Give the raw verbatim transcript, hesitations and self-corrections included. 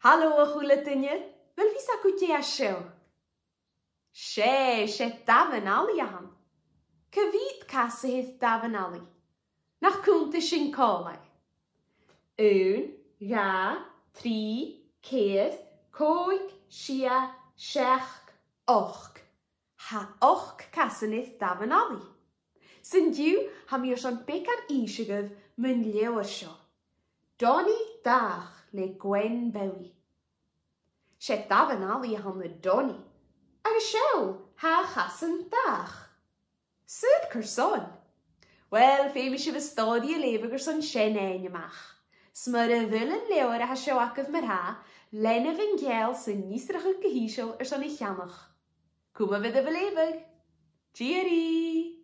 Halò a h-uile duine, a bheil fios agaibh dè tha seo? 'S e, 's e damhan-allaidh a th' ann. Cia mheud cas a th' air damhan-allaidh? Nach cunntais sinn còmhla? Aon, dhà, trì, ceithir, còig, sia, seachd, ochd. Tha ochd casan air damhan-allaidh. San-diugh, tha mi airson beagan innse dhuibh mun leabhar seo, Donnie Dàch le Gwen Bowie. 'S e damhan-allaidh a th' ann an Donnie, agus seall, tha a chasan dàch. Saoil carson? Uill, feumaidh sibh an stòiridh a leughadh airson sin fhaighinn a-mach. 'S mura bheil an leabhar a tha seo agaibh mar-thà, leanaibh an ceangal san fhiosrachadh gu h-ìosal airson a cheannach. Cumaibh oirbh a' leughadh. Tìoraidh!